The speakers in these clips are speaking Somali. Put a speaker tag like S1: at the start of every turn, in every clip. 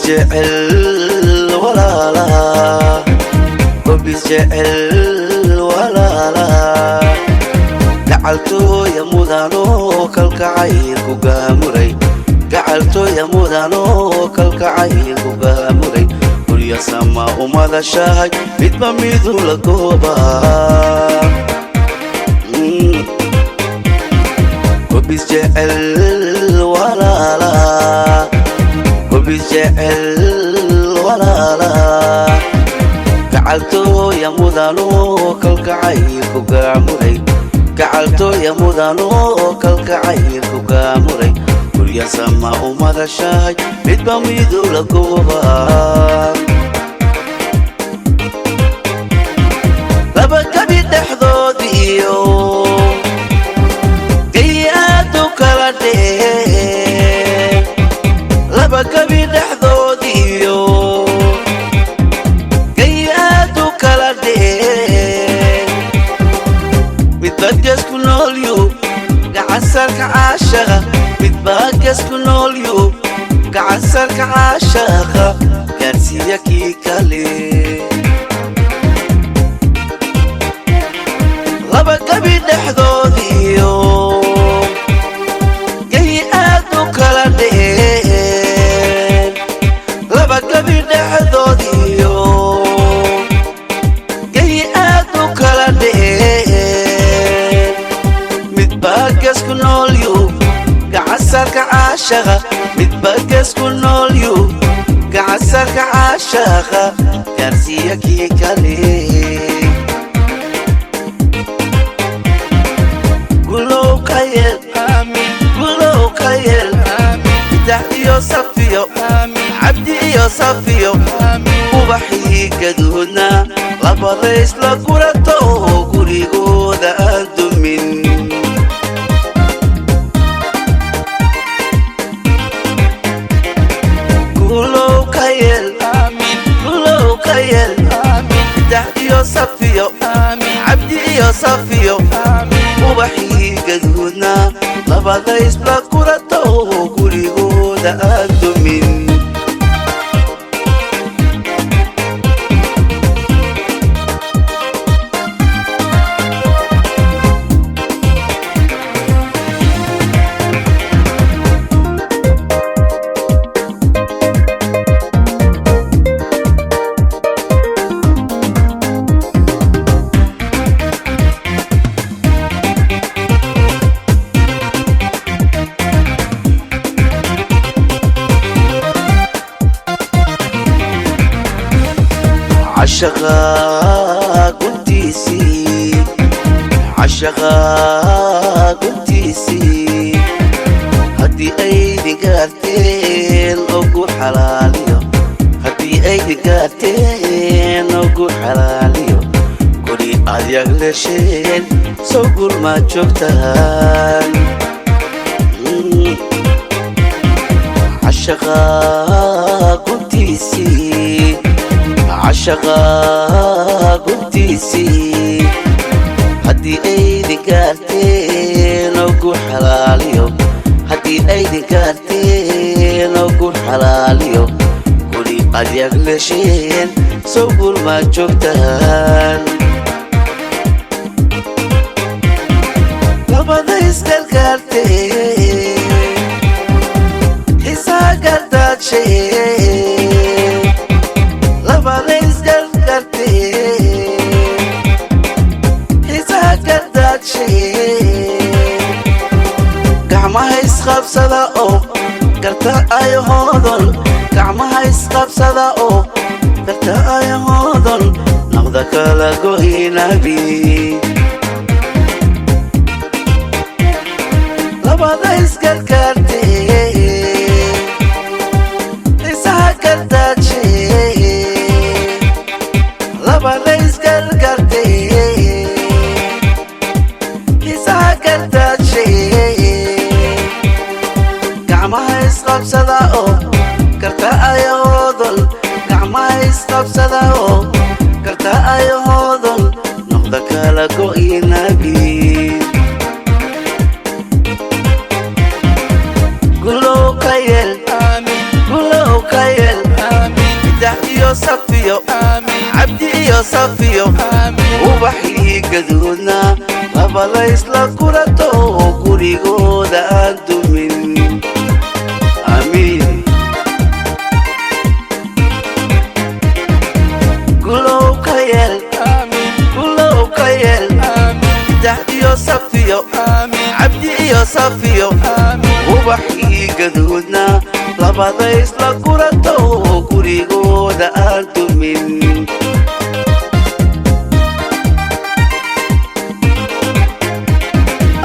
S1: Jecel walaalaha, gobis jecel walaalaha, gacaltooya mudanoo kalkacayl ku gaamuray, gacaltooya mudanoo kalkacayl ku gaamuray, gurya sama umadashahay, midba midu la gooba. Gobis jecel walaalaha, gobis jecel walaalaha, gacaltooya mudanoo kalkacayl ku gaamuray, gacaltooya mudanoo kalkacayl ku gaamuray, gurya sama umadashahay, midba midu la gooba. Laba gabi dhexdoodiiyo gayaadu kala dhee, laba gabi dhexdoodiiyo gayaadu kala dhee, midba geesku noolyu gacansarka caashaqa, midba geesku noolyu gacansarka caashaqa, gaarsiiya kii kale. Laba gabi dhexdoodiiyo gay aad u kala dheen, laba gabi dhexdoodiiyo gay aad u kala dheen, midba geesku noolyu gacansarka caashaqa, midba geesku noolyu gacansarka caashaqa, gaarsiiya kii kale. Gulow kayel, gulow kayel, bitax iyo safiyo, cabdi iyo safiyo, ubaxii gaduudna labada isla gurato oo gurigooda aan dumin. Gulow kayel, gulow kayel, bitax iyo safiyo, cabdi iyo safiyo, ubaxii gaduudna labada isla gurato oo gurigooda aan dumin. Cashaqa guntiisii, cashaqa guntiisii, haddii aydin gaarteen ogu xalaaliyo, haddii aydin gaarteen ogu xalaaliyo, guri aad yaglesheen soo gurmaa joogtaan. Cashaqa guntiisii, cashaqa guntiisii, haddii aydin gaarteen ogu xalaaliyo, haddii aydin gaarteen ogu xalaaliyo, guri aad yaglesheen soo gurmaa joogtaan. Labada isgargaartee xisaa gardaadshe, labada isgargaartee xisaa gardaadshe, gacmaha isqabsada oo garta ay hoodon, gacmaha isqabsada oo garta ay hoodon, noqda kala goynabi. Labada isgargaartee xisaha gardaadshe, labada isgargaartee xisaha gardaadshe, gacmaha isqabsada oo garta ay hoodon, gacmaha isqabsada oo garta ay hoodon, noqda kala go'inabi. Gulow kayel, gulow kayel. isla gurato oo gurigooda aan dumin. Amiin. Gulow ka yeel, gulow ka yeel, daxdiyo safiyo, cabdi iyo safiyo, ubaxii gaduudna, labada isla gurato oo gurigooda aan dumin.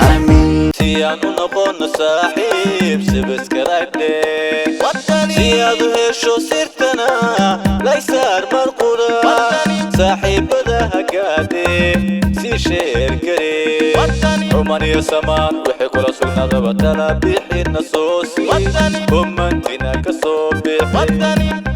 S1: Amiin.
S2: Si aan u noqono saaxiib, subscribe, si aad u hesho sirtana laysaar marqura, saaxiibada hagaadhe, si share gare. Xuman iyo samaan wixii kula sugnaadaba tala bixina, soo sii commentina ka soo bixi.